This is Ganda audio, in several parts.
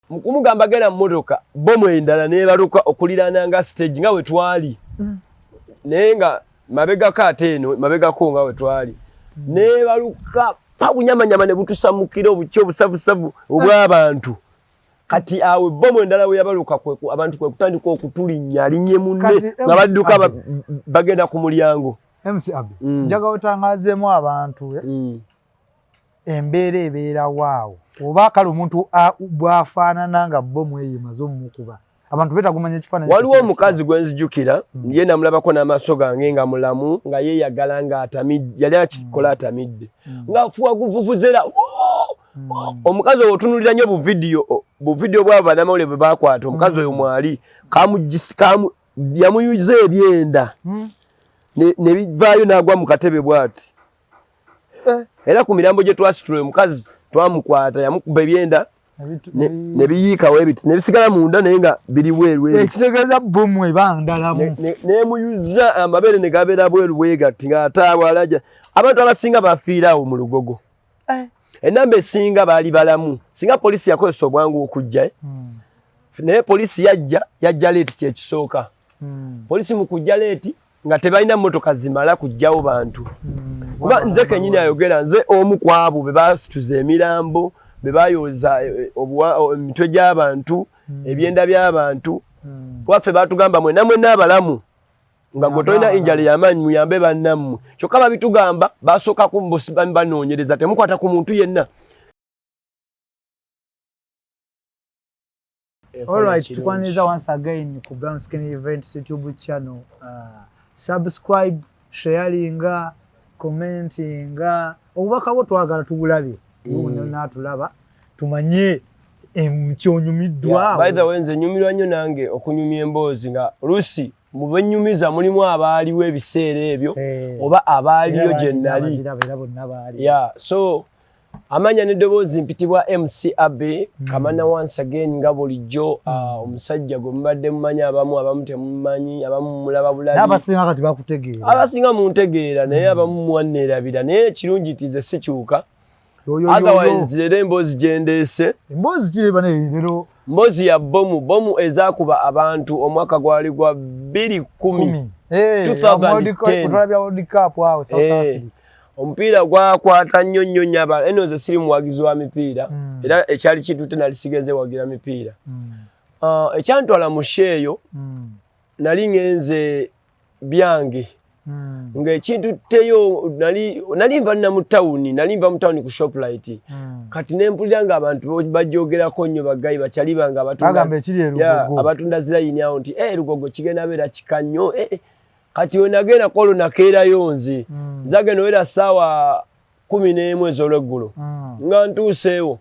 Mukumugamba genda mu mmotoka, bomu endala nebaluka okuliraana nga stage nga wetwali. Naye nga mabegako ate eno mabegako nga wetwali. Nebaluka pa bunyamanyama ne butusamukira obuki obusavusavu obw'abantu. Kati awo bomu endala we yabaluka abantu kwe kutandika okutulinnya alinnye munne nga badduka bagenda ku mulyango. MC Abe, njagala otangazeemu abantu embeera ebeerawo awo oba kale omuntu bw'afaanana nga bomu eyo emaze omukuba, abantu beetagumanya ekifaananyi. Waliwo omukazi gwe nzijukira, ye namulabako n'amaaso gange nga mulamu, nga yeeyagala nga atamidde, yali akikola atamidde, ng'afuwa guvuvuzera. Omukazi oyo otunulira nnyo buvidiyo bwabo bannamawulire bwe bakwata omukazi oyo, mwali yamuyuza ebyenda ne bivaayo n'agwa mu katebe bw'ati. Era ku mirambo gye twasitula, omukazi twamukwata yamukuba ebyenda ne biyiikawo ebiti ne bisigala munda naye nga biri bweru. Ekitegeeza bomu eba ndalamu. Nemuyuza amabeere ne gabeera bweru bwegati ng'ataabwa alaja. Abantu abasinga bafiira awo mu Lugogo. Enamba esinga baali balamu singa poliisi yakozesa obwangu okujja. Naye poliisi yajja late, kyekisooka. Poliisi mu kujja late nga tebalina mmotoka zimala kujjawo bantu. Kuba nze kenyini ayogera, nze omu ku abo be basituza emirambo, be bayoza emitwe gy'abantu, ebyenda by'abantu. Kuba ffe batugamba, "Mwena mwena abalamu nga gwe tolina injury y'amaanyi, muyambe bannammwe." Kyokka babitugamba basooka banoonyereza, temukwata ku muntu yenna. Alright, tukwaniriza once again ku Brown Skin Events YouTube channel. Subscribe, sharinga, commentinga. Obubaka bwo twagala tubulabe. Naatulaba tumanye kyonyumiddwa. By the way, nze nyumirwa nnyo nange okunyumya emboozi nga oluusi mu bennyumiza mulimu abaaliwo ebiseera ebyo oba abaaliyo gye nali. Yeah, so amanya n'eddoboozi mpitibwa MC Abe Kamana once again nga bulijjo, omusajja gwe mubadde mumanyi, abamu temumanyi, abamu mulaba bulabi. N'abasinga kati bakutegeera. Abasinga muntegeera, naye abamu mwanneerabira, naye ekirungi nti nze sikyuka. Otherwise leero emboozi gye ndeese, Emboozi kireba leero? Mboozi ya bomu, bomu ezaakuba abantu omwaka gwali gwa 2010. 2010. Bya World Cup awo South Africa. Omupiira gwakwata nnyo nnyo nnyo abantu. Eno nze siri muwagizi wa mipiira, era ekyali kitute nali sigenze wagira mipiira. Ekyantwala mu show eyo, nali ngenze byange, ng'ekintutteyo nali nva nna mu tawuni, nali nva mu tawuni ku Shoprite. Kati nempulira ng'abantu bajogerako nnyo, ba guy bakyali bange Bagamba ekiri e Lugogo. Abatunda zirayini awo nti, "Eh, Lugogo kigenda beera kika nnyo." Eh, kati we nagenda kwolwo nakeerayo nze, zagenda owera ssaawa 11 ez'olweggulo nga ntuuseewo.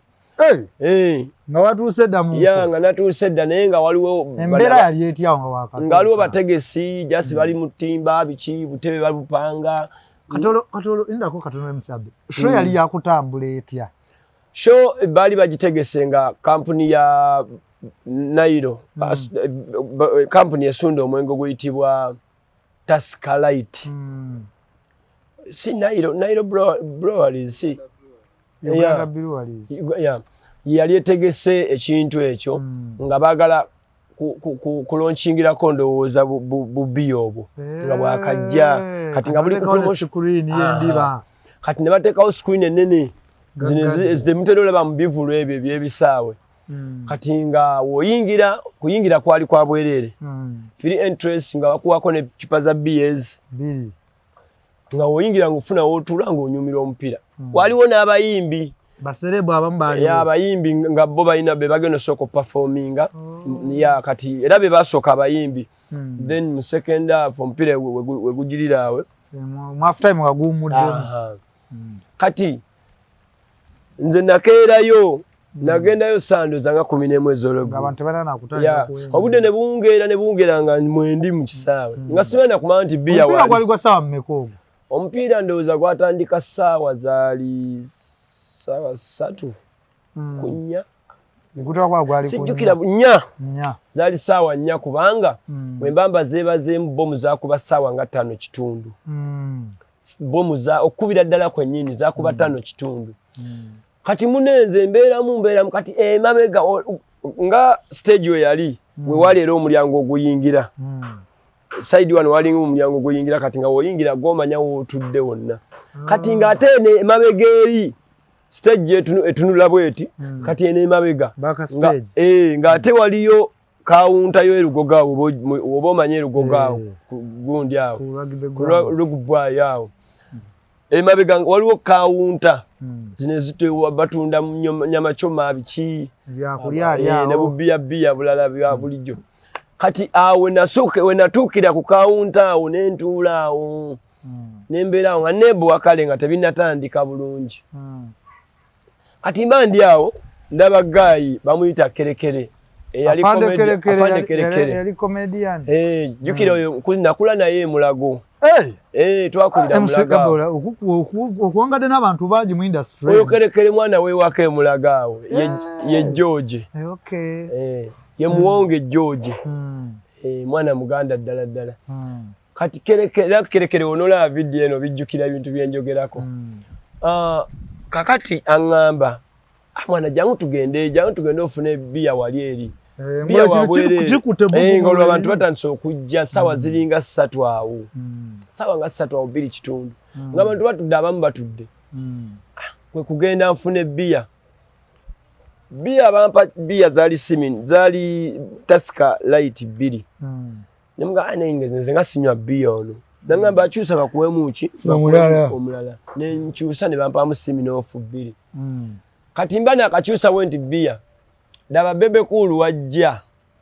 Hey, nga watuuse dda mu Ya, nga natuuse dda, naye nga waliwo Embeera yali etyawo nga wakatuuka? Nga waliwo bategesi jasi bali mu ttimba, biki, butebe babupanga. Katolo katolo, indako katono, emusabe show yali yakutambula etya? Show baali bagitegese nga kampuni ya Nairo, kampuni esunda omwenge oguyitibwa Tusker Lite. Si Nairo, Nairo Breweries, si Uganda Breweries. Yeah. Yali etegese ekintu ekyo nga baagala kulaunchingira ndowooza bubiya obwo nga bwakajja, kati nga buli ku promotion. Screen y'endiba. Kati ne bateekawo screen ennene zino ezimutera olaba mu bivulu ebyo ebyebisaawe. Kati nga woyingira, kuyingira kwali kwa bwereere, free entrance, nga bakuwako ne cupa za beers Biri. Nga woyingira ngaofuna wotuula ng'onyumira omupiira. Waliwo n'abayimbi. Ba celeb abamu baaliwo. Ya, abayimbi nga bo balina be bagenda osooka opafominga. Ya, kati era be basooka abayimbi, then mu second half omupiira we gugirira awe. Mu half time nga guwumuddemu. Aha. Kati nze nakeerayo, nagendayo sandoza nga 11 ez'olweggulo. Ng'abantu tebalina nakutandika kuwemba. Obudde ne bungeera ne bungeera nga mwendi mu kisaawe, nga simanyi kumanya nti bbiya Omupiira wali. Gwali gwa ssaawa mmeka ogwo? Omupiira ndowooza gwatandika ssaawa zaali ssaawa 3 ku 4. Gutwala kuba gwali ku Sijjukira, 4. 4. Zaali ssaawa 4, kubanga bwe mbamba zeebazeemu bomu zakuba ssaawa nga 5:15. Bomu za okukubira ddala kwennyini zakuba 5:15. Kati munenze mbeeramu kati emabega Nga stage we yali, we wali era omulyango oguyingira. Side wano walinga omulyango oguyingira, kati nga woyingira gwomanya wootudde wonna. Kati ng'ate eno emabega eri stage etunula bweti. Kati eno emabega ng'ate waliyo kawunta yo erugogo awo, oba omanye erugogo awo, gundi awo rugby awo emabega waliwo kawunta zino ezitewa batunda nyama choma biki ne bubiya biya bulala bya bulijjo. Kati awo wenatuukira ku kawunta awo nentuula awo nembeera awo nga neebowa kale nga tebinnatandika bulungi. Kati mba ndi awo ndaba guy bamuyita Kerekere, eyali comedian. Jjukira oyo nakula naye Emulago. Twakulira Mulago. Okuwangadde n'abantu bangi mu industry. Oyo Kerekere mwana weewaka Emulago awo, ye George. Ye Muwonge George. Mwana muganda ddala ddala. Kati Kerekere onolaba vidiyo eno bijjukira ebintu byenjogerako. Kakati aŋŋamba, mwana jangu tugende, jangu tugende ofune bbiya wali eri. Nga olwo abantu batandise okujja, saawa ziringa 3 awo. Saawa nga 3 awo 2:15. Nga abantu batudde, abamu batudde. Kwe kugenda nfune bbiya. Bbiya bampa bbiya zaali simin, zaali Tusker Lite 2. Ne mugamba, naye nze nga sinywa bbiya ono. Nangamba akyusa bakuwemu ki? Omulala. Ne nkyusa ne bampamu Smirnoff 2. Kati mba nakakyusa bwe nti bbiya. Daba Bebe Cool wajja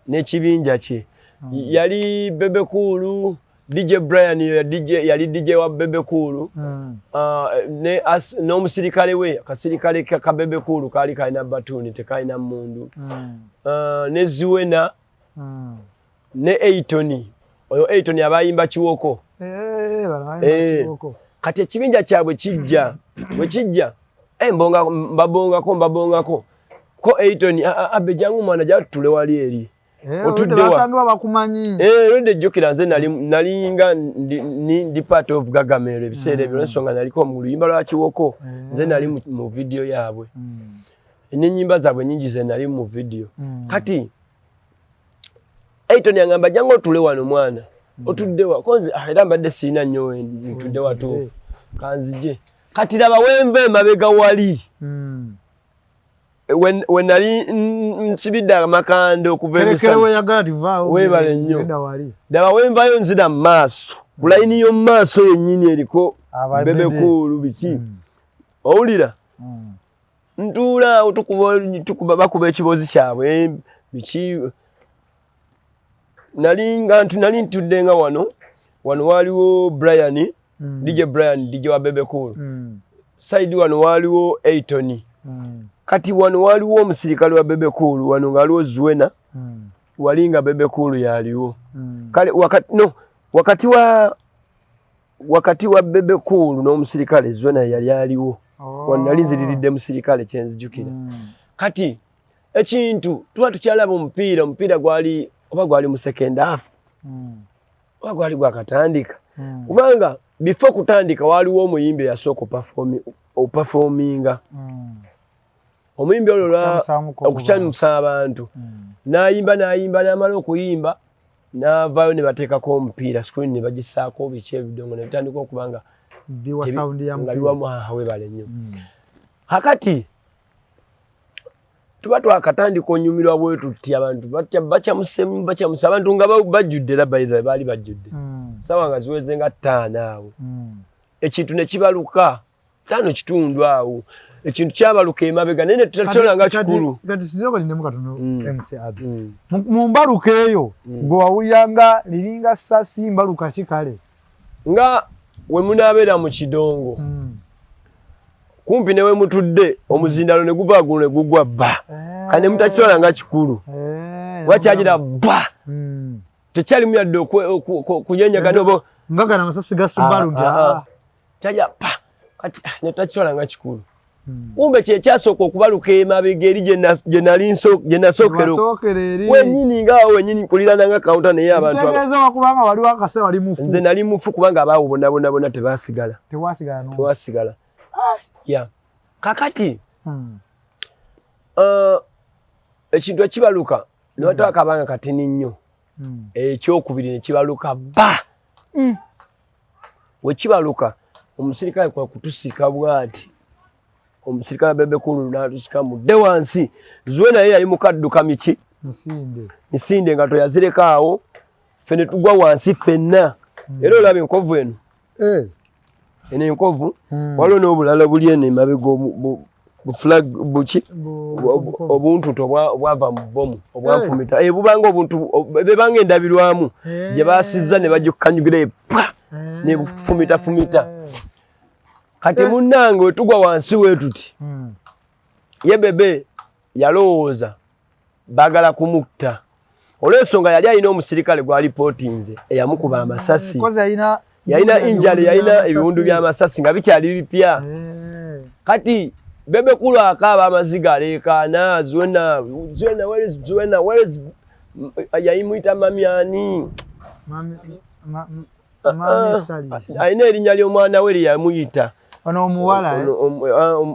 n'ekibinja kye. Yali Bebe Cool, DJ Brian yali DJ wa Bebe Cool. N'omusirikale we, akasirikale ka Bebe Cool kaali kalina batuuni tekalina mmundu. Ne Zuena, ne Eitoni. Oyo Eitoni abayimba Kiwoko. Kati ekibinja kyabwe kijja, bwe kijja, mbabongako mbabongako. Ko Eitoni, abe jangu mwana jangu tutule wali eri. Otudde wa bakumanyi. Olwedde jjukira nze nalinga ndi part of Gagamel ebiseera ebyo, n'ensonga naliko mu luyimba lwa Kiwoko. Nze nali mu video yaabwe. N'ennyimba zaabwe nnyingi ze nali mu video. Kati Eitoni angamba jangu otule wano mwana. Otudde wa? Konze era mbadde sirina nnyo ntudde watuufu. Kanzije. Kati laba wemba emabega wali. We nali nsibidde amakanda okuva emisana. Weebale nnyo. Ddala wenvayo nzira mu maaso. Ku layini y'omu maaso yennyini eriko Bebe Cool biki. Owulira? Ntuula awo tukuba bakuba ekibozi kyabwe biki. Nali ntudde nga wano. Wano waliwo Brian, DJ Brian, DJ wa Bebe Cool. Side wano waliwo Eitoni. Kati wano waliwo omusirikale wa Bebe Cool, wano nga waliwo Zuena. Wali nga Bebe Cool yaliwo. Kale wakati wa Bebe Cool n'omusirikale Zuena yali aliwo. Wano nali nziriridde musirikale kyenzijukira. Kati ekintu tuba tukyalaba omupiira, omupiira gwali oba gwali mu second half. Oba gwali gwakatandika. Kubanga before kutandika waliwo omuyimbi eyasooka opafominga. Omuyimbi olwo okukyamusa abantu. N'ayimba n'ayimba n'amala okuyimba n'avaayo ne bateekako omupiira, screen ne bagisaako biki ebidongo ne bitandika okuba nga biwa sound ya nga biwamu weebale nnyo. Kakati tuba twakatandika onyumirwa bwe tuti abantu bakyamusemu bakyamusa abantu nga bajjudde era by the way baali bajjudde. Ssaawa nga ziweze nga 5 awo. Ekintu ne kibaluka 5:15 awo. Ekintu kyabaluka emabega naye ne tutakitwala nga kikulu. Kati tuzeko lindemu katono MC Abby. Mu mbaluka eyo gwe wawulira nga liringa ssasi mbaluka ki kale? Nga we munaabeera mu kidongo. Kumpi ne we mutudde omuzindalo ne guva waggulu ne gugwa bba. Kale ne mutakitwala nga kikulu. Wakyagira bba. Tekyalimu yadde kunyenyagana oba Nga gano amasasi ga Subaru nti, Kyajja pa. Kati ne tutakitwala nga kikulu. Kumbe kye kyasooka okubaluka emabega eri gye nasookera wennyini nga awo wennyini kuliraana nga kawunta naye abantu Kitegeeza wakubanga wali wakase wali mufu. Nze nali mufu kubanga abaawo bonna bonna bonna tebaasigala. Tewasigala n'omu. Tewasigala. Ya. Kakati. Ekintu ekibaluka newataba akabanga katini nnyo. Ekyokubiri ne kibaluka ba. Wekibaluka omusirikale kwa kutusika bwati, omusirikale Bebe Cool n'atusika mudde wansi. Zuena naye yali mukadduka miki misinde, misinde nga toyazireka awo, ffe ne tugwa wansi ffenna. Era olaba enkovu eno, eno enkovu, waliwo n'obulala buli eno emabega, bu flag buki, obuntuto obwava mu bomu obwanfumita, bubanga obuntu bebanga endabirwamu gye basizza ne bagikanyugira epa ne bufumitafumita. Kati munnange wetugwa wansi wetuti, ye Bebe yalowooza bagala kumutta olw'ensonga yali alina omusirikale gwalipootinze eyamukuba amasasi. Yalina injury, yalina ebiwundu by'amasasi nga bikyali bipya. Kati Bebe Cool akaaba amaziga, aleekaana, "Zuena, Zuena, where is Zuena, where is?" Yayimuyita mami ani? Alina erinnya ly'omwana we lye yamuyita. Ono omuwala?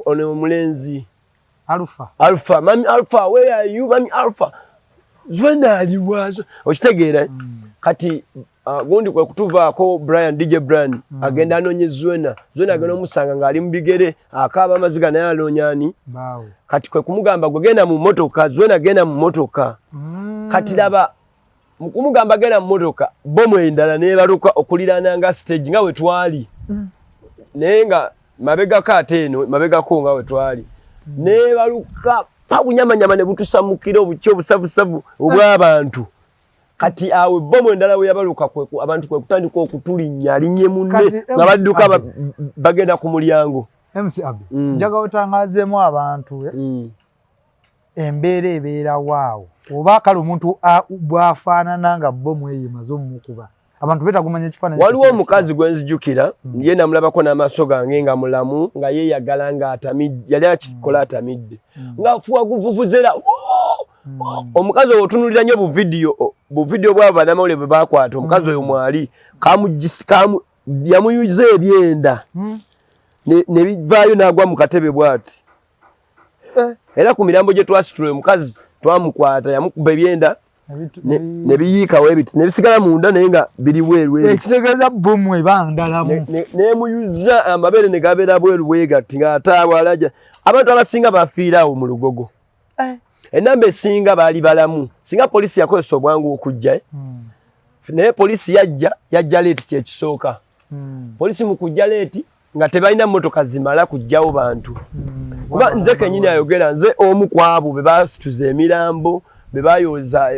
Ono omulenzi. Alpha. Alpha, "Mami Alpha, where are you, mami Alpha? Zuena aliwa?" Okitegeera? Kati gundi kwe kutuvaako, Brian, DJ Brian, agenda anoonye Zuena. Zuena agenda omusanga ng'ali mu bigere akaaba amaziga, naye anoonya ani? Kati kwe kumugamba, "Gwe genda mu mmotoka, Zuena genda mu mmotoka." Kati laba, mu kumugamba genda mu mmotoka, bomu endala neebaluka okuliraana nga stage nga we twali, naye nga mabegako ate eno mabegako nga we twali, neebaluka pa bunyamanyama ne butusamukira obuki obusavusavu obw'abantu. Kati awo bomu endala we yabaluka, abantu kwe kutandika okutulinnya, alinnye munne, nga badduka bagenda ku mulyango. MC Abbey, njagala otangazeemu abantu embeera ebeerawo awo, oba kale omuntu bw'afaanana nga bomu eyo emaze omumukuba. Abantu beetaaga omanya ekifaananyi. Waliwo omukazi gwe nzijukira, ye namulabako n'amaaso gange nga mulamu, nga yeeyagala nga atamidde, yali akikola atamidde, ng'afuwa guvuvuzera. Omukazi oyo otunulira nnyo buvidiyo, buvidiyo bwabo bannamawulire bwe bakwata omukazi oyo mwali yamuyuza ebyenda ne bivaayo n'agwa mu katebe bw'ati. Era ku mirambo gye twasitula, omukazi twamukwata yamukuba ebyenda ne biyiikawo ebiti ne bisigala munda, naye nga biri bweru. Ekitegeeza bomu eba ndalamu. Nemuyuza amabeere ne gabeera bweru bwegati ng'ataabwalaja. Abantu abasinga bafiira awo mu Lugogo. Enamba esinga baali balamu singa poliisi yakozesa obwangu okujja. Naye poliisi yajja, yajja late. Kyekisooka, poliisi mu kujja late nga tebalina mmotoka zimala kujjawo bantu, kuba nze kenyini ayogera, nze omu ku abo be basituza emirambo, be bayoza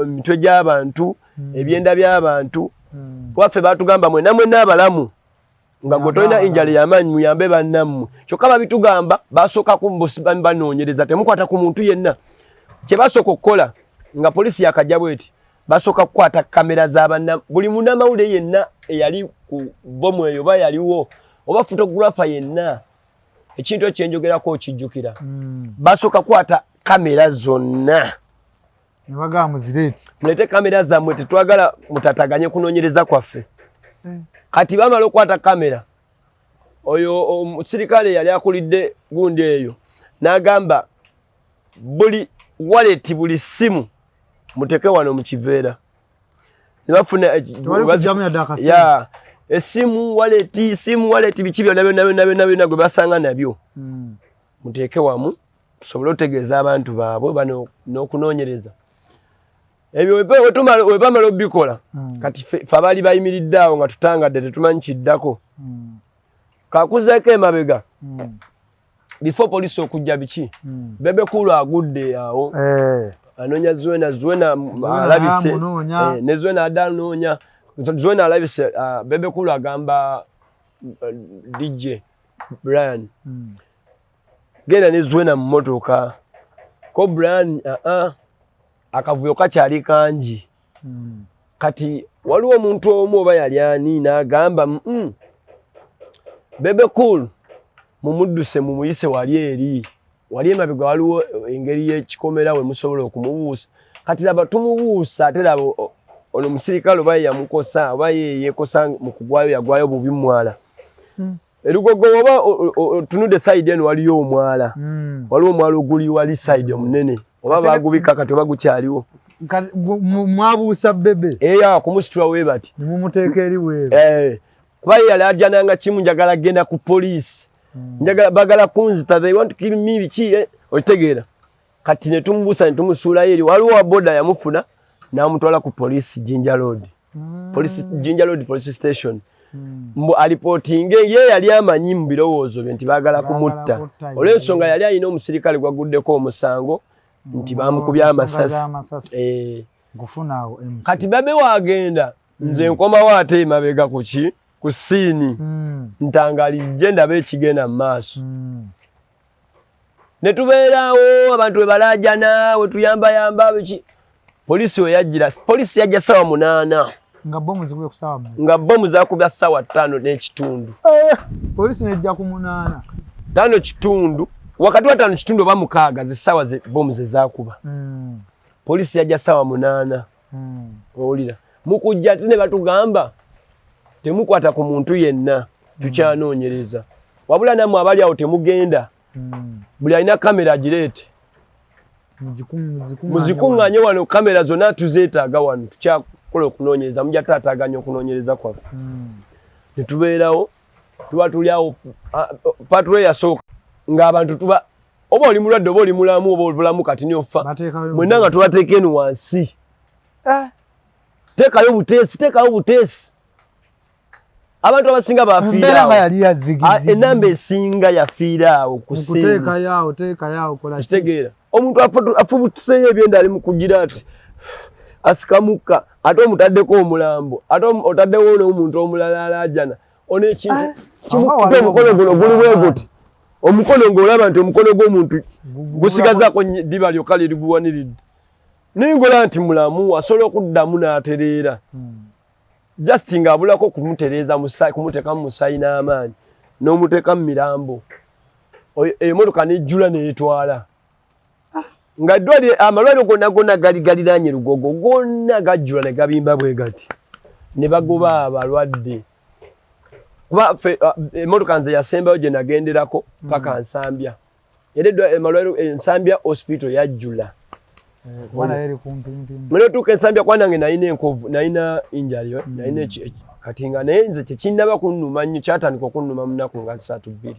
emitwe gy'abantu, ebyenda by'abantu, kuba ffe batugamba, "Mwena mwena abalamu nga gwe tolina injury y'amaanyi, muyambe bannammwe." Kyokka babitugamba basooka banoonyereza, temukwata ku muntu yenna. Kye basooka okukola nga poliisi yakajja bweti, basooka kukwata kamera z'abanna, buli munnamawulire yenna eyali ku bomu eyo oba yaliwo oba photographer yenna. Ekintu ekyo kyenjogerako okijjukira? Basooka kukwata kamera zonna. Ne bagamba, "Muzireete." "Muleete kamera zammwe, tetwagala mutataganye kunoonyereza kwaffe." Kati bamala okukwata kamera, oyo omusirikale yali akulidde gundi eyo n'agamba, "Buli wallet, buli ssimu muteke wano mu kiveera." Ne bafuna ya essimu, wallet, simu, wallet, biki byonna byonna byonna byonna byonna gwe basanga nabyo, "Muteeke wamu tusobole otegeeza abantu baabwe bano n'okunoonyereza." Ebyo webamala obikola, kati fe abaali bayimiridde awo nga tutangadde, tetumanyi kiddako. Kakuzeeko emabega, before poliisi okujja biki, Bebe Cool agudde awo, anoonya Zuena. Zuena alabise, ne Zuena adde anoonya Zuena, alabise. Bebe Cool agamba DJ Brian, "Genda ne Zuena mu motoka." Ko Brian, "Aa, akavuyo kakyali kangi." Kati waliwo omuntu omu oba yali ani n'agamba, "Bebe Cool mumudduse, mumuyise wali eri, wali emabega waliwo engeri y'ekikomera we musobola okumubuusa." Kati laba, tumubuusa ate laba ono omusirikale oba yeyamukosa oba ye yekosa mu kugwayo, yagwayo bubi mwala. Erugogo oba otunudde side eno, waliyo omwala, waliwo omwala oguli wali side omunene. Oba bagubika kati oba gukyaliwo. Mwabuusa Bebe? Eya, kumusitula we bati. Nemumuteeka eri bweru? Eh, kuba ye yali ajananga kimu, njagala genda ku poliisi, njagala, bagala kunzita, they want to kill me, biki, eh, okitegeera? Kati ne tumubuusa ne tumusuulayo eri. Waliwo wa boda yamufuna n'amutwala ku poliisi Jinja Road, police, Jinja Road police station, mbu alipootinge. Ye yali amanyi mu birowoozo bye nti baagala kumutta, kutta, olw'ensonga yali alina omusirikale gwaguddeko omusango nti bamukubye amasasi. Eh. Nkufuna awo, MC. Kati Bebe waagenda, nze nkomawo ate emabega ku ki, ku scene, ntangalijje ndabe ekigenda mu maaso. Ne tubeerawo, abantu we balaajana, we tuyambayamba, biki. Poliisi we yajjira, poliisi yajja 8:00. Nga bomu zikubye ku saawa mmeka? Nga bomu zakubya 5:15. Eh, poliisi nejja ku 8:00? 5:15, wakati wa 5:15 oba 6, zessaawa ze bomu ze zakuba. Poliisi yajja 8:00. Owulira, mukujja ate ne batugamba, temukwata ku muntu yenna, tukyanoonyereza, wabula nammwe abali awo temugenda. Buli alina kamera agireete. Muzikuŋŋaanye wano, kamera zonna tuzeetaaga wano, tukyakola okunoonyereza, mujja taataaganya okunoonyereza kwaffe. Ne tubeerawo, tuba tuli awo, patrol eyasooka ng'abantu tuba, oba oli mulwadde oba oli mulamu oba obulamu kati niofa, mwenna nga tubateeka eno wansi. Eh. Teekayo buteesi, teekayo buteesi. Abantu abasinga Embeera nga bafiiraawo. yali yazigizigi. Enamba esinga yafiira awo ku scene. Mukuteekayo teekayo awo, kola ki? Kitegeera, omuntu afubutuseyo ebyenda, ali mu kugira ati asikamukka, ate omutaddeko omulambo, ate otaddewo n'omuntu omulala alaajana ono ekintu Aba kimukuba waliwo omukono guno guli bwe guti, omukono ng'olaba nti omukono gw'omuntu gusigazaako ddiba lyokka liriguwaniridde, naye ng'olaba nti mulamu, asobola okuddamu n'atereera, just ng'abulako kumutereeza musayi, kumuteekamu musayi n'amaanyi n'omuteeka mu mirambo. Emotoka nejjula neetwala nga eddwaliro, amalwaliro gonna gonna gali galiraanye Lugogo, gonna gajjula ne gabimba bwe gati, ne bagoba abalwadde. Kuba ffe emotoka nze yasembayo gye nagenderako paka Nsambya, era amalwaliro, Nsambya hospital yajjula. Eh, kuba naye eri kumpimpimpi. Mwe otuuka Ensambya, kuba nange nalina enkovu, nalina injury, nalina kati nga naye nze tekinnaba kunnuma nnyo, kyatandika okunnuma mu nnaku nga 3, 2.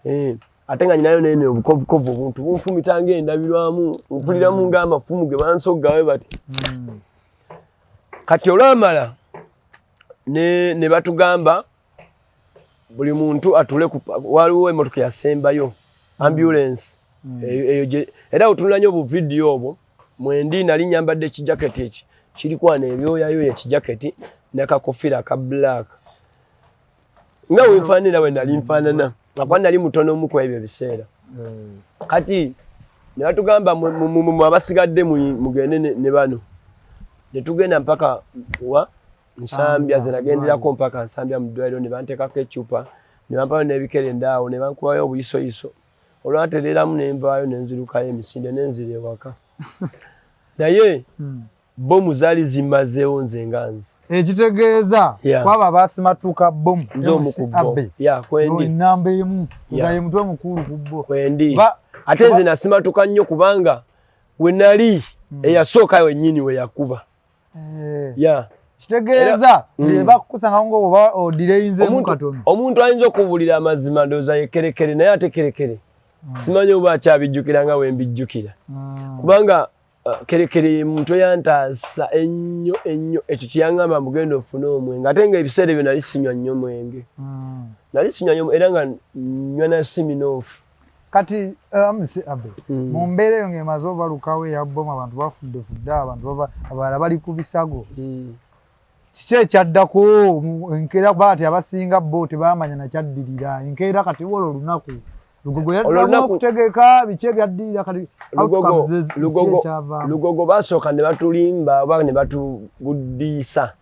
Eh, ate nga nyinayo nene obukovukovu, obuntu bunfumita ng'endabirwamu, mpuliramu ng'amafumu ge bansoggawe bati. Kati olwamala ne batugamba buli muntu atule ku, waliwo emotoka yasembayo, ambulance. Eyo era otunula nnyo obuvidiyo obwo mwendi, nali nyambadde ekijaketi eki kirikwana ebyoyayo, ekijaketi n'akakofiira aka black, nga wenfaananira we nali nfaanana, nga kuba nali mutono omu ku ebyo ebiseera. Kati ne batugamba, mwe abasigadde mugende ne bano. Ne tugenda mpaka wa Nsambya. Nze nagenderako mpaka Nsambya mu ddwaliro, ne banteekako eccupa, ne bampayo n'ebikerenda awo, ne bankubayo obuyisoyiso. Olwantereeramu ne nvaayo, ne nzirukayo emisinde ne nzira ewaka, naye bomu zaali zimazeewo nze nga nze. Ekitegeeza kwabo abasimatuka bomu, Nze omu ku bo. Abe Ya, kwendi. Namba emu nga Yeah. ye mutwe mukulu ku bo. Kwendi. Ate nze nasimatuka nnyo, kubanga we nali eyasooka wennyini we yakuba. Eh, Ya. Kitegeeza bakukusanga nga oba odireyinzeemu katono. Omuntu ayinza okubuulira amazima, ndowooza ye Kerekere, naye ate Kerekere simanyi oba akyabijjukira nga wembijjukira, kubanga Kerekere ye muntu eyantaasa ennyo ennyo. Ekyo kyeyaŋŋamba, mugenda ofune omwenge, ate nga ebiseera ebyo nali sinywa nnyo mwenge. Nali sinywa nnyo, era nga nywa na Smirnoff. Kati MC Abe, mu mbeera eyo ng'emaze obalukawo eya bomu, abantu bafuddefudde, abantu abalala bali ku bisago, kiki ekyaddako? Enkeera baati abasinga bo tebamanya nakyaddirira enkeera. Kati wola olunaku Lugogo Olwo yaddamu okutegeka biki ebyaddirira kati, outcomes biki ekyavaamu? Lugogo basooka ne batulimba oba ne batubuddiisa.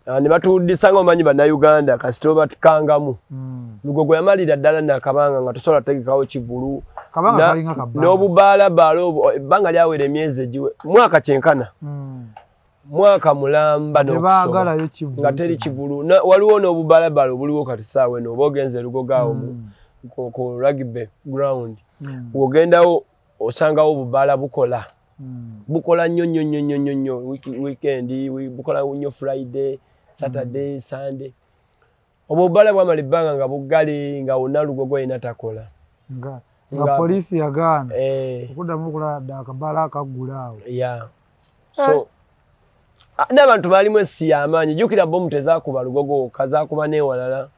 Ah, ne batuwuddisa nga omanyi Bannayuganda kasita obatukangamu. Lugogo yamalira ddala nakabanga nga tosobola kutegekawo kivulu. Kabanga kalinga kabbanga. N'obubaalabaala obwo, ebbanga lyawera emyezi egiwe mwaka kyenkana, mwaka mulamba n'okusoba. Tebaagalayo kivulu. Nga teri kivulu. Waliwo n'obubaalabaala obuliwo kati saawa eno, oba ogenze e Lugogo awo ku rugby ground, bw'ogendawo. Osangawo obubaala bukola, bukola nnyo nnyo nnyo nnyo nnyo nnyo weekend, bukola nnyo Friday, Saturday, Sunday. Obwo obubaala bwamala ebbanga nga buggale, nga wonna Lugogo yena takola. Nga poliisi yagaana okuddamu okulaba dda akabaala akaggula awo. Yeah. So n'abantu baalimu essi y'amaanyi. Jjukira bomu tezakuba Lugogo wokka, zakuba n'ewalala,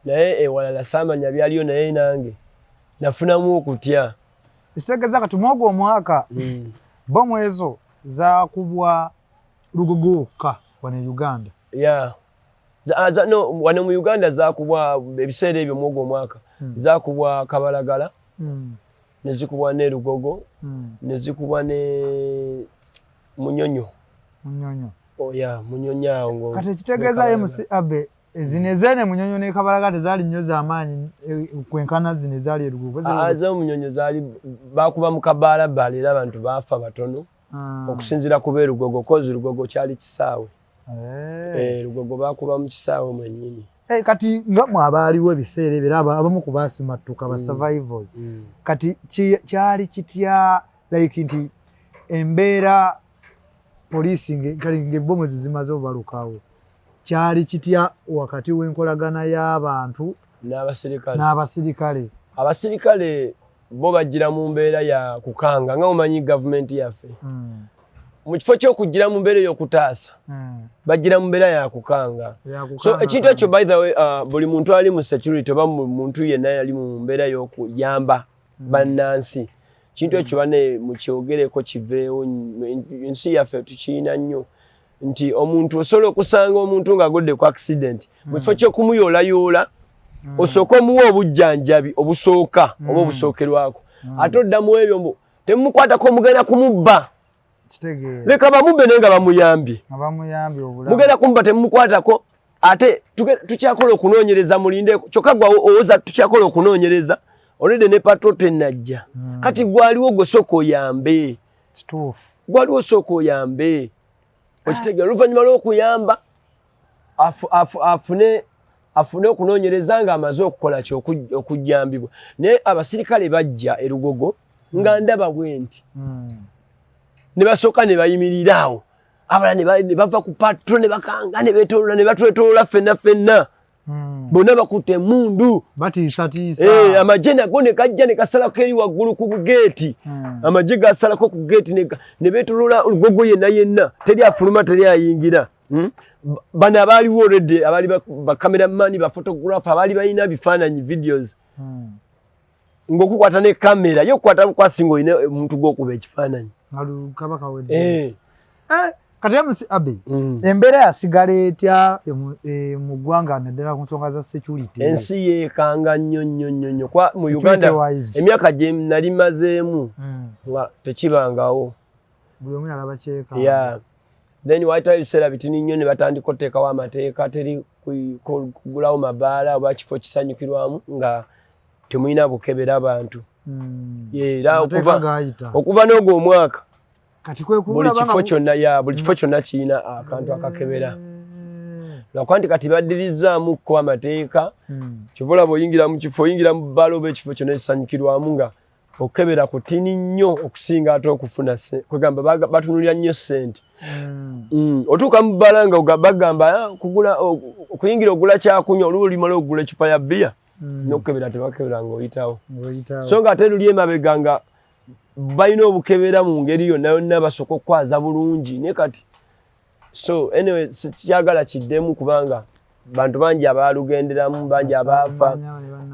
naye ewalala saamanya byaliyo, naye nange nafunamu okutya. Ekitegeeza kati mwogwo omwaka bomu ezo zakubwa Lugogo wokka wano e Uganda? Yeah. No, wano mu Uganda zakubwa ebiseera ebyo mwogwo omwaka zakubwa Kabalagala, ne zikubwa ne Lugogo, ne zikubwa ne Munyonyo. Munyonyo. Oh, yeah, Munyonyo awo. Kati ekitegeeza, MC Abe, zino ezeene Munyonyo ne Kabalagala tezaali nnyo z'amaanyi kwenkana zino ezaali e Lugogo? Ez'omunyonyo zaali bakuba mu kabaalabaala, era abantu baafa batono okusinziira ku b'e Lugogo, 'cause Lugogo kyali kisaawe. Lugogo bakuba mu kisaawe mwennyini. Kati nga mwe abaaliwo ebiseera ebyo, era abamu ku baasimattuka, ba survivors, kati kyali kitya, like nti embeera poliisi kale ng'ebbomu ezo zimaze obalukawo, kyali kitya wakati w'enkolagana y'abantu n'abasirikale? N'abasirikale. Abasirikale bo bajjira mu mbeera ya kukanga, nga omanyi gavumenti yaffe. Mu kifo ky'okujjira mu mbeera ey'okutaasa, bajjira mu mbeera ya kukanga. So ekintu ekyo, by the way, buli muntu ali mu security oba muntu yenna yali mu mbeera y'okuyamba bannansi, kintu ekyo bane mukyogereko kiveewo. Ensi yaffe tukiyina nnyo nti omuntu osobola okusanga omuntu ng'agudde ku accident, mu kifo ky'okumuyoolayoola osooka omuwa obujjanjabi obusooka oba obusookerwako, ate oddamu ebyo mbu temumukwatako, mugenda kumubba. Kitegeera. Leka bamubbe, naye nga bamuyambye. Nga bamuyambye obulamu. Mugenda kumubba, temumukwatako, ate tukyakola okunoonyereza, mulinde. Kyokka gwe owoza tukyakola okunoonyereza, olwedde ne patrol tennajja. Kati gwaliwo, gwe sooka oyambe. Gwaliwo, sooka oyambe, okitegeera? Oluvannyuma lw'okuyamba afune okunoonyereza ng'amaze okukola ki, okujjambibwa. Naye abasirikale bajja erugogo nga ndaba bwe nti ne basooka ne bayimirira awo, abalala ne bava ku patrol ne bakanga ne beetoloola ne batwetoloola ffenna ffenna. Bonna bakutte emmundu. Batiisatiisa. Amagye nago ne gajja ne gasalako eri waggulu ku bugeeti. Amagye gasalako ku geeti ne beetoloola Olugogo yenna yenna, teri afuluma, teri ayingira. Bano abaaliwo already, abaali bacameraman, baphotographer, abaali balina bifaananyi, videos, ng'okukwata ne kamera ye okukwata bukwasi ng'olina omuntu gw'okuba ekifaananyi. Nga kaba kawedde. Kati MC Abe, embeera yasigala etya mu ggwanga, naddala ku nsonga za security? Ensi yeekanga nnyo nnyo nnyo nnyo, kuba mu Security Uganda wise. Emyaka gye nali mazeemu nga tekibangawo. Buli omu yalaba kyeka. Yeah. Then waayitawo ebiseera bitini nnyo ne batandika oteekawo amateeka, teri kugulawo mabaala oba kifo kisanyukirwamu nga temulina bukebera abantu. Era Amateeka gayita. Okuva n'ogwo omwaka, Kati kwe buli kulaba nga kifo kyonna, ya, buli kifo kyonna kirina akantu akakebera, lwakuba nti kati baddirizzaamuko amateeka. Kyova olaba oyingira mu kifo, oyingira mu bbaala oba ekifo kyonna ekisanyukirwamu, nga okukebera kutini nnyo okusinga ate okufuna kwegamba batunulira nnyo ssente. Otuuka mu bbaala nga bagamba, "Ah, kugula okuyingira ogula kyakunywa, oluba olimala okugula ecupa ya bbiya, n'okukebera tebakebera ng'oyitawo." Ng'oyitawo. So nga ate luli emabega nga balina obukebera mu ngeri yonna yonna, basooka okukwaza bulungi. Naye kati, so anyway, sikyagala kiddemu kubanga bantu bangi abalugenderamu, bangi abaafa.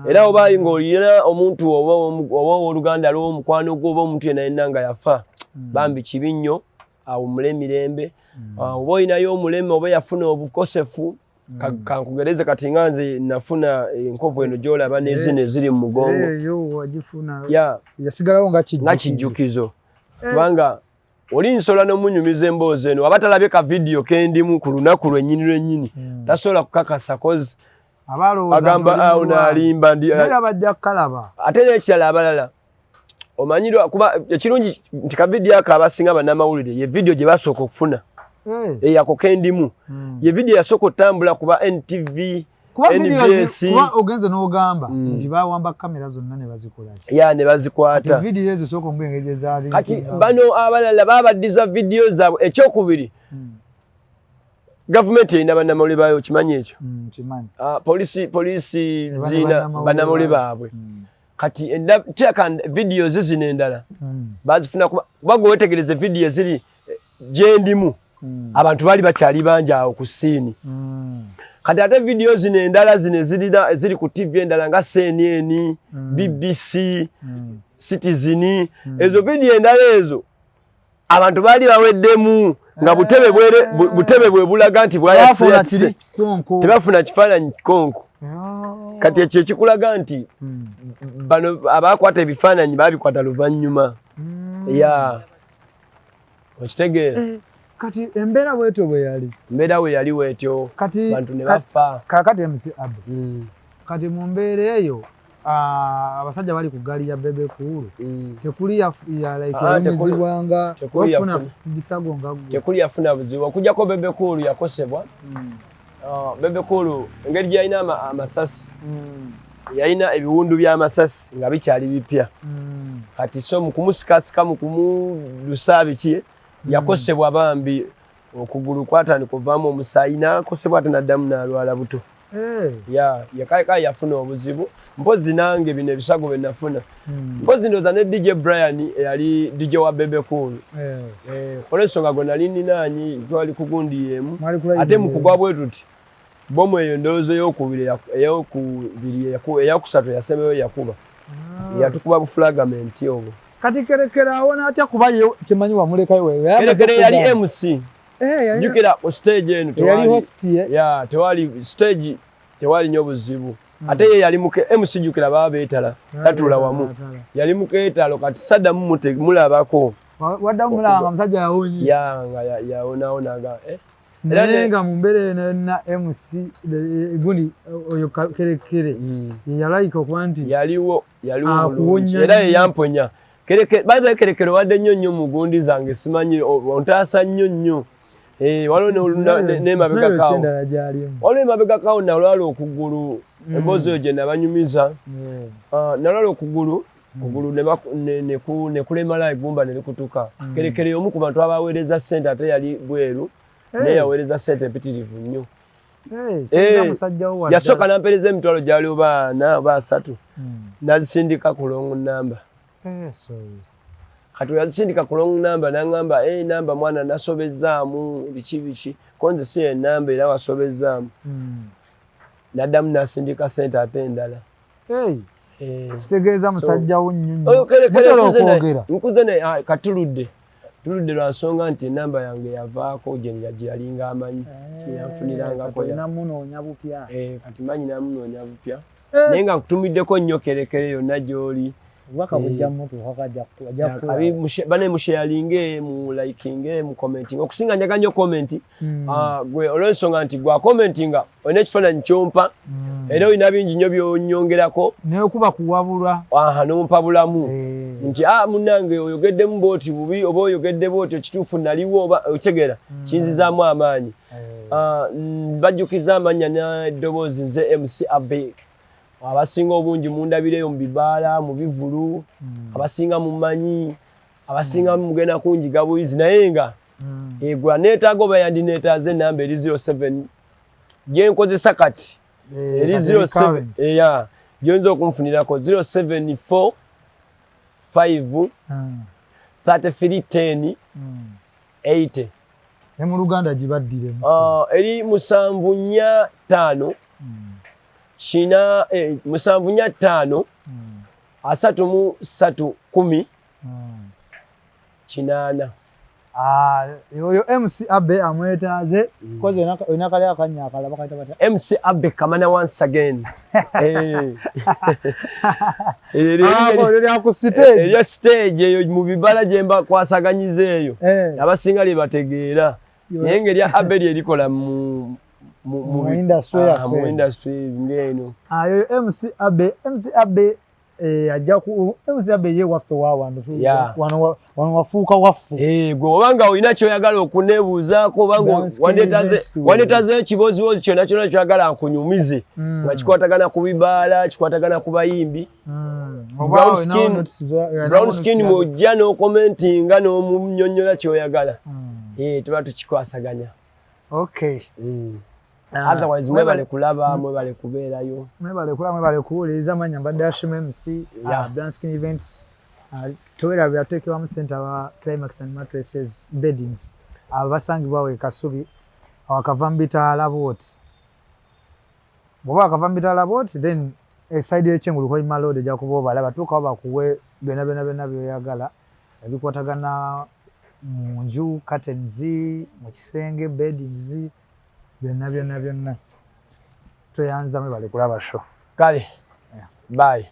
Era oba ng'olina omuntu oba owooluganda lwo, omukwano gwo, oba omuntu yenna yenna nga yafa, bambi kibi nnyo, awummule emirembe. Ah, oba olinayo omuleme oba yafuna obukosefu, kankugereze kati nga nze nafuna enkovu eno gy'olaba n'ezino eziri mu mugongo. Eyo wagifuna? Ya. Yasigalawo nga nga kijjukizo, kubanga oli nsobola n'omunyumiza emboozi eno, aba talabye ka vidiyo kendimu ku lunaku lwennyini lwennyini, tasobola kukakasa, 'cause Abalowooza agamba nti oli awo mulwanyi. N'alimba ndi. Naye era bajja kukalaba. Ate n'ekirala, abalala omanyirwa, kuba ekirungi nti ka vidiyo ako abasinga bannamawulire ye vidiyo gye basooka okufuna. Eyako kendimu ye vidiyo yasooka otambula kuba NTV. Kuba NBS. Kuba ogenze n'ogamba nti bawamba kamera zonna ne bazikola ki? Ya, ne bazikwata. Vidiyo ezo sooka ombu engeri ezaali. Kati bano abalala babaddiza vidiyo zaabwe. Ekyokubiri, gavumenti erina bannamawulire baayo, kimanyi ekyo? Kimanyi. Ah, polisi Eba ne zirina bannamawulire bannamawulire baabwe. baabwe. Kati kiraka vidiyo zino endala bazifuna kuba gwe wetegereze vidiyo eziri gyendimu, abantu baali bakyali bangi awo ku scene. Kati ate vidiyo zino endala zino ezirina eziri ku TV endala nga CNN, BBC, Citizen, ezo vidiyo endala ezo abantu baali baweddemu nga butebe bwere butebe bwe bulaga nti Bafuna bwayatse. Kiri konko. Tebafuna kifaananyi konko. Ah. Kati ekyo ekikulaga nti bano abakwata ebifaananyi babikwata luvannyuma. Ya, okitegeera? Eh, kati embeera bwetyo bwe yali. Embeera we yali wetyo. Kati bantu ne bafa. Kakati MC Abe, kati mu mbeera eyo, abasajja bali ku ggaali ya Bebe Cool, tekuli ya like Ah, yalumizibwanga tekuli wafuna yafuna. bisago nga ggwe? Tekuli yafuna buzibu okujjako Bebe Cool yakosebwa. Bebe Cool engeri gye yalina amasasi, yalina ebiwundu by'amasasi nga bikyali bipya. Kati so mu kumusikasika, mu kumulusa biki, yakosebwa bambi, okugulu kwatandika ovaamu omusaayi, n'akosebwa ate n'addamu n'alwala buto. Eh. Ya, yakaye yafuna obuzibu. Mpozi nange bino ebisago bye nafuna, mpozi ndowooza ne DJ Brian eyali DJ wa Bebe Cool. Eh. Eh, olw'ensonga gwe nali ninaanyi twali ku gundi emu. Mwali ku line Ate mu emu. kugwa bwe tuti, bomu eyo ndowooza eyokubiri eyokubiri eyakusatu eyasembeyo yakuba. Yatukuba bu fragment obwo. Kati Kerekere awona atya? Kuba ye kimanyi wamulekayo wewe. Kerekere yali MC. Eh, yali Jjukira ku stage eno yali tewali host ye. Ya, tewali stage, tewali nnyo buzibu. Ate ye yali muke MC, jjukira baba beetala, tatuula wamu, yali mukeetalo. Kati saddamu mulabako. Waddamu mulaba nga musajja yawonye? Ya, nga yawonawonaga, eh. Era Naye nga mu mbeera eno yonna, MC gundi oyo Kerekere ye yalayika okuba nti Yaliwo, yaliwo akuwonya bulungi era ye nnyo. yamponya. Baza Kerekere wadde nnyo nnyo mu gundi zange, simanyi ontaasa nnyo nnyo. Eh, waliwo n'emabega kawo. Kyendala gyalimu. Waliwo emabega kawo nalwala okugulu, emboozi eyo gye nabanyumiza. Ah, nalwala okugulu, kugulu ne kulemala, eggumba ne likutuka. Kerekere omu ku bantu abaweereza ssente, ate yali bweru, naye yaweereza ssente empitirivu nnyo. Sinza musajja wo Yasooka nampeereza emitwalo gyali oba ana oba asatu, nazisindika ku wrong number. Sorry. Kati yazisindika ku wrong number, naŋŋamba, "Hey, namba mwana nasobezzaamu biki biki, ko nze si enamba era wasobezzaamu." Naddamu nasindika sente ate endala. Hey, Eh. kitegeeza musajja wo nnyo nnyo. Oyo Kerekere Mutera nkuze okwogera. Nkuze naye, ah, katuludde tuludde lwa nsonga nti enamba yange yavaako gye yalinga amanyi kyeyanfunirangako. Olina munoonya bupya. Eh, kati manyi namunoonya bupya, naye nga nkutumiddeko nnyo Kerekere yonna gy'oli. Obubaka bujja mutuuka, ajja Kabi bane musharinge, mu likinge, mu commenting. Okusinga njaga nnyo comment. Ah, gwe olw'ensonga nti gwa commentinga olina ekifaananyi kyompa, era olina bingi nnyo byonyongerako. Naye kuba kuwabulwa. Aha, nompa bulamu nti, "Ah, munnange oyogeddemu bwoti bubi," oba "Oyogedde bwoti ekituufu naliwo," oba otegeera, kinzizaamu amaanyi. Ah, bajjukiza amannya n'eddoboozi, nze MC Abe. Abasinga obungi mundabireyo mu bibaala, mu bivulu, abasinga mumanyi, abasinga mugenda kunjiga buyizi, naye nga egwa neetaaga oba yandineetaaze enamba eri 07 gyenkozesa kati, eri 07 eya gyoyinza okunfunirako, 074 5 33 10 80. Ne mu Luganda gibaddire. Ah, eri 745 kina, 745 33 10 80. Ah, oyo MC Abe amwetaaze kozi olina kali akannya akalala bakayita batya? MC Abe Kamana once again. Eh. Ah, olyo lya ku stage. Erya stage eyo mu bibala gye mbakwasaganyiza eyo, abasinga lye bategeera, naye ng'erya Abe lye likola mu Mu industry Ah, yaffe. mu industry ng'eno. Ayo MC Abe, MC Abe. Eh, ajja ku MC Abbey ye waffe wa wano. Wano wano wafuuka waffe. Eh, gwe obanga olina kyoyagala okuneebuuzaako, obanga wandeetaze ekibozibozi kyonna kyonna kyoyagala nkunyumize, nga kikwatagana ku bibaala, kikwatagana ku bayimbi, Brown Skin, mwojja n'okomentinga n'omunyonnyola kyoyagala. Eh, tuba tukikwasaganya. Otherwise mwebale kulaba, mwebale kubeerayo. Mwebale kulaba, mwebale kuwuliriza. Manya mbadde Hashim MC, Brown Skin Events. Towerabira tuteekebwamu ssente aba Climax and Mattresses Beddings, abo basangibwawo e Kasubi, awakava mu bitaala bwoti. Bw'oba wakava mu bitaala bwoti, then e side y'ekyengulu Hoima Road, ejja kuba obalaba. Tuukawo bakuwe byonna byonna byonna by'oyagala ebikwatagana mu nju, curtains mu kisenge, beddings, byonna byonna byonna. Tweyanza, mwebale kulaba show. Kale, bye.